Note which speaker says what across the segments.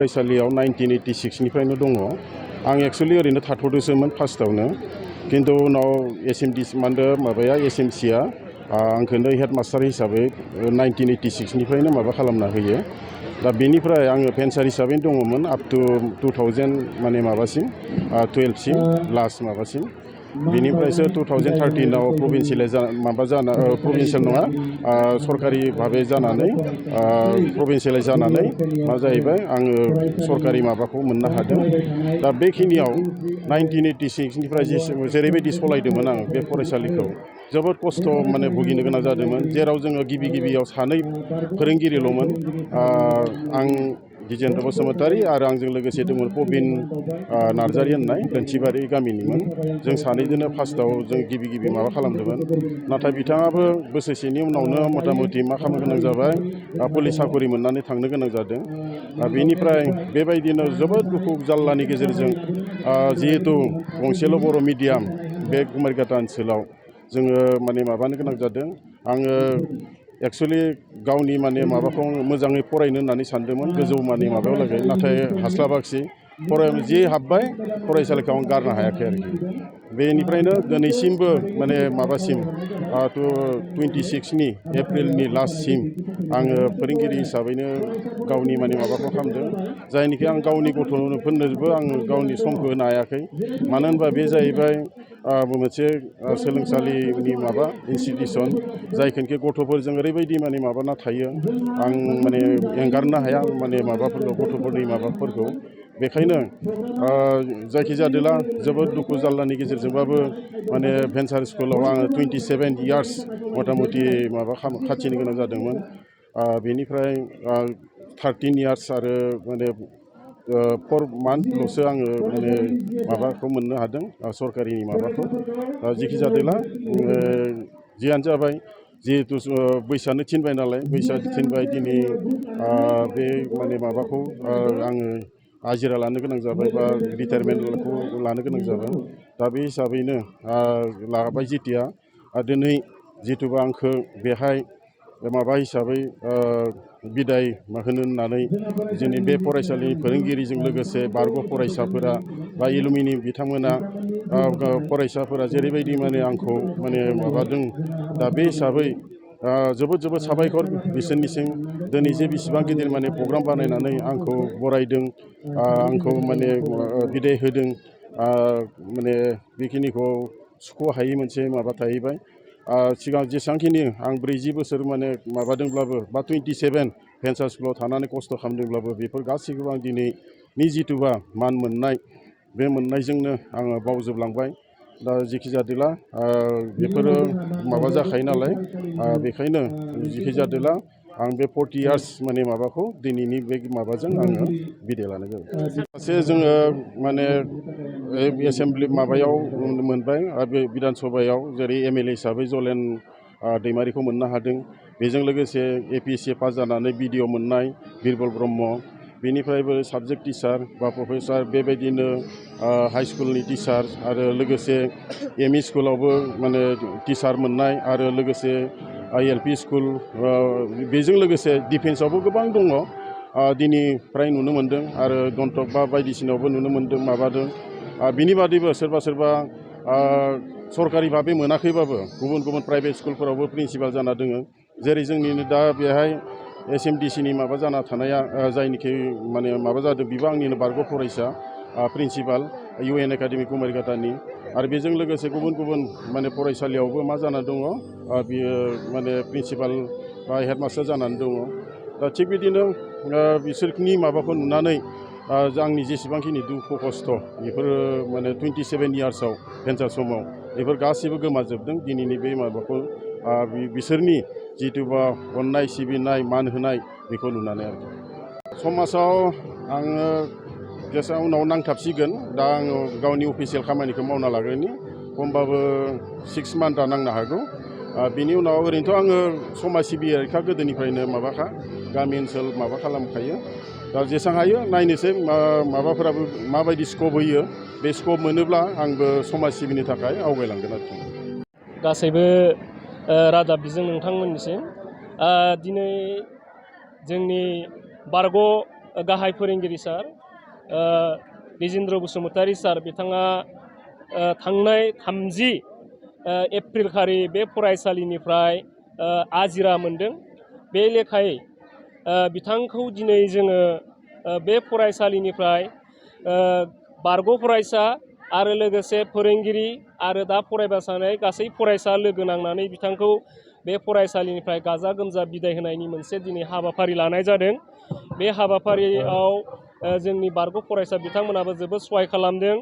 Speaker 1: फरायसालियाव 1986 निफ्रायनो दङ। आं एक्चुअलि ओरैनो थाथ'दोंसोमोन फार्स्टआवनो, किन्तु उनाव एसएमसिआ आंखौनो हेडमास्टार हिसाबै 1986 निफ्रायनो माबा खालामना होयो। दा बेनिफ्राय आङो भेन्सार हिसाबै दङमोन आप टु 2000 माने माबासिम 12 सिम लास्ट माबासिम। बेनिफ्रायसो 2013आव प्रभिन्सियेल नङा सरकारि भाबै जानानै प्रभिन्सियेलाइज जानानै मा जाहैबाय आङो सरकारि माबाखौ मोननो हादों। दा बेखिनियाव 1986 निफ्राय जेरैबायदि सलायदोंमोन आं बे फरायसालिखौ जोबोद खस्थ' माने भुगिनो गोनां जादोंमोन, जेराव जोङो गिबियाव सानै फोरोंगिरिल'मोन। आं गिजेन्द्र बसुमतारी आरो आंजों लोगोसे दंमोन प्रबिन नार्जारी होननाय लोन्थिबारि गामिनिमोन। जों सानैजोंनो फार्स्टआव जों गिबि माबा खालामदोंमोन। नाथाय बिथाङाबो बोसोरसेनि उनावनो मथा मथि मा खालामनो गोनां जाबाय, पुलिस साखरि मोननानै थांनो गोनां जादों। बेनिफ्राय बेबायदिनो जोबोद दुखु जाल्लानि गेजेरजों जिहेतु गंसेल' बर' मिडियाम बे कुमारिघाटा ओनसोलाव जोङो माने माबानो गोनां जादों। आङो एक्चुअलि गावनि माने माबाखौ मोजाङै फरायनो होननानै सानदोंमोन गोजौ माने माबायाव लागै, नाथाय हास्लाबाखिसै। जि हाब्बाय फरायसालिखौ आं गारनो हायाखै आरोखि। बेनिफ्रायनो दिनैसिमबो माने माबासिम 26 एप्रिलनि लास्टसिम आङो फोरोंगिरि हिसाबैनो गावनि माने माबाखौ खालामदों, जायनिखि आं गावनि गथ'फोरनोबो आं गावनि समखौ होनो हायाखै। मानो होनबा बे जाहैबाय मोनसे सोलोंसालिनि माबा इनस्टिटिउसन, जायखौनोखि गथ'फोरजों ओरैबायदि माने माबाना थायो, आं माने एंगारनो हाया माने माबाफोरखौ गथ'फोरनि माबाफोरखौ। बेखायनो जायखिजादोला जोबोद दुखु जाल्लानि गेजेरजोंबाबो माने भेन्सार स्कुलाव आङो 27 इयार्स मथा मथि माबा खाथिनो गोनां जादोंमोन। बेनिफ्राय 13 इयार्स आरो माने 4 मान्थल'सो आङो माने माबाखौ मोननो हादों सरकारिनि माबाखौ। जेखि जादोला जियानो जाबाय, जिहेतु बैसोआनो थिनबाय नालाय, बैसोआ थिनबाय दिनै बे माने माबाखौ आङो हाजिरा लानो गोनां जाबाय बा रिटायारमेन्टखौ लानो गोनां जाबाय। दा बे हिसाबैनो लाबाय जेथिया दिनै जिथुबा आंखौ बेहाय माबा हिसाबै बिदाय होनो होननानै जोंनि बे फरायसालिनि फोरोंगिरिजों लोगोसे बारग' फरायसाफोरा बा एलुमिनि बिथांमोना फरायसाफोरा जेरैबायदि माने आंखौ माने माबादों, दा बे हिसाबै जोबोद साबायखर बिसोरनिसिम। दिनै जे बिसिबां गिदिर माने प्रग्राम बानायनानै आंखौ बरायदों, आंखौ माने बिदाय होदों, माने बेखिनिखौ सुख'हायै मोनसे माबा थाहैबाय। सिगां जेसेबांखिनि आं 40 बोसोर माने माबादोंब्लाबो बा 27 भेन्सार स्कुलाव थानानै खस्थ' खालामदोंब्लाबो बेफोर गासैखौबो आं दिनैनि जिथुबा मान मोननाय, बे मोननायजोंनो आङो बावजोबलांबाय। दा जेखि जादोला बेफोरो माबा जाखायो नालाय, बेखायनो जेखि जादोला आं बे 40 इयार्स माने माबाखौ दिनैनि बे माबाजों आङो बिदाय लानाय जाबाय। सासे जोङो माने एसेमब्लि माबायाव मोनबाय, बे बिधान सभायाव जेरै एमएलए हिसाबै जलेन दैमारिखौ मोननो हादों। बेजों लोगोसे एपिएससि पास जानानै बिडिअ मोननाय बिरबल ब्रह्म, बेनिफ्रायबो साबजेक्ट टिचार बा प्रफेसार, बेबायदिनो हाइ स्कुलनि टिचार आरो लोगोसे एमइ स्कुलावबो माने टिचार मोननाय, आरो लोगोसे एलपि स्कुल, बेजों लोगोसे डिफेन्सआवबो गोबां दङ। दिनै फ्राय नुनो मोन्दों आरो गन्थक बा बायदिसिनायावबो नुनो मोन्दों माबादों। बिनि बादैबो सोरबा सरकारि भाबै मोनाखैबाबो गुबुन प्राइभेट स्कुलफोरावबो प्रिन्सिपाल जाना दोङो। जेरै जोंनिनो दा बेहाय एसएमडिसिनि माबा जाना थानाया जायनिखि माने माबा जादों, बिबो आंनिनो बारग' फरायसा प्रिन्सिपाल इउएन एकाडेमि कुमारिघाटानि। आरो बेजों लोगोसे गुबुन माने फरायसालियावबो मा जाना दङ, बियो माने प्रिन्सिपाल बा हेडमास्टार जानानै दङ। दा थिग बिदिनो बिसोरनि माबाखौ नुनानै आंनि जेसेबांखिनि दुखु खस्थ' बेफोरो माने 27 इयार्सआव भेन्सार समाव बेफोर गासैबो गोमाजोबदों दिनैनि बे माबाखौ, बिसोरनि जिथुबा अननाय सिबिनाय मान होनाय बेखौ नुनानै आरोखि। समाजाव आङो जेसेबां उनाव नांथाबसिगोन, दा आङो गावनि अफिसियेल खामानिखौ मावना लाग्रोनि, खमबाबो 6 मान्थआ नांनो हागौ। बिनि उनाव ओरैनोथ' आङो समाज सिबियारिखा गोदोनिफ्रायनो माबाखा, गामि ओनसोल माबा खालामखायो। दा जेसेबां हायो नायनोसै माबाफोराबो माबायदि स्कप होयो, बे स्कप मोनोब्ला आंबो समाज सिबिनो थाखाय आवगायलांगोन आरोखि।
Speaker 2: गासैबो रादाब बिजों नोंथांमोननिसिम दिनै जोंनि बारग' गाहाय फोरोंगिरि सार बिजेन्द्र बसुमतारी सार, बिथाङा थांनाय 30 एप्रिल खालि बे फरायसालिनिफ्राय आजिरा मोनदों। बे लेखायै बिथांखौ दिनै जोङो बे फरायसालिनिफ्राय बारग' फरायसा आरो लोगोसे फोरोंगिरि आरो दा फरायबाय थानाय गासै फरायसा लोगो नांनानै बिथांखौ बे फरायसालिनिफ्राय गाजा गोमजा बिदाय होनायनि मोनसे दिनै हाबाफारि लानाय जादों। बे हाबाफारियाव जोंनि बारग' फरायसा बिथांमोनाबो जोबोद सहाय खालामदों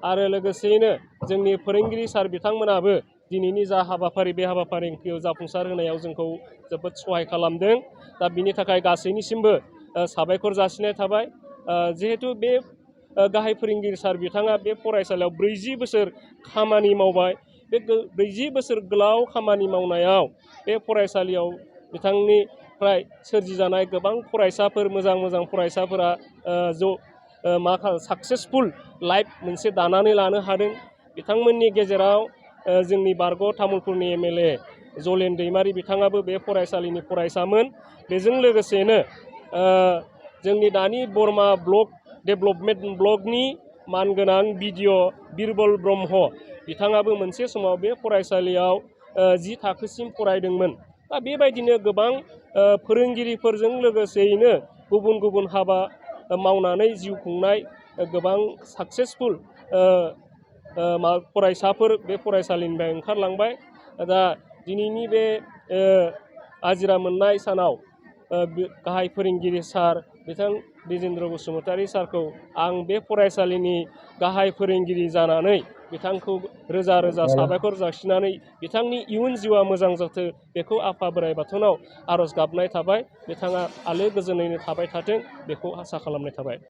Speaker 2: आरो लोगोसेयैनो जोंनि फोरोंगिरि सार बिथांमोनाबो दिनैनि जा हाबाफारि बे हाबाफारिखौ जाफुंसार होनायाव जोंखौ जोबोद सहाय खालामदों। दा बिनि थाखाय गासैनिसिमबो साबायखर जासिनाय थाबाय। जिहेथु बे गाहाय फोरोंगिरि सार बिथाङा बे फरायसालियाव 40 बोसोर खामानि मावबाय। बे 40 बोसोर गोलाव खामानि मावनायाव बे फरायसालियाव बिथांनिफ्राय सोरजिजानाय गोबां फरायसाफोर, मोजां फरायसाफोरा साक्सेसफुल लाइफ मोनसे दानानै लानो हादों। बिथांमोननि गेजेराव जोंनि बारग' तामुलपुरनि MLA जलेन दैमारि बिथाङाबो बे फरायसालिनि फरायसामोन। बेजों लोगोसेनो जोंनि दानि बरमा ब्लक डेभेलपमेन्ट ब्लकनि मानगोनां BDO बिरबल ब्रह्म बिथाङाबो मोनसे समाव बे फरायसालियाव 10 थाखोसिम फरायदोंमोन। दा बेबायदिनो गोबां फोरोंगिरिफोरजों लोगोसेयैनो गुबुन हाबा मावनानै जिउ खुंनाय गोबां साक्सेसफुल फरायसाफोर बे फरायसालिनिफ्राय ओंखारलांबाय। दा दिनैनि बे आजिरा मोननाय सानाव गाहाय फोरोंगिरि सार बिथां बिजेन्द्र बसुमतारी सारखौ आं बे फरायसालिनि गाहाय फोरोंगिरि जानानै बिथांखौ रोजा साबायखर जासिनानै बिथांनि इयुन जिउआ मोजां जाथों बेखौ आफा बोराइ बाथौनाव आर'ज गाबनाय थाबाय। बिथाङा आलो गोजोनैनो थाबाय थाथों बेखौ आसा खालामनाय थाबाय।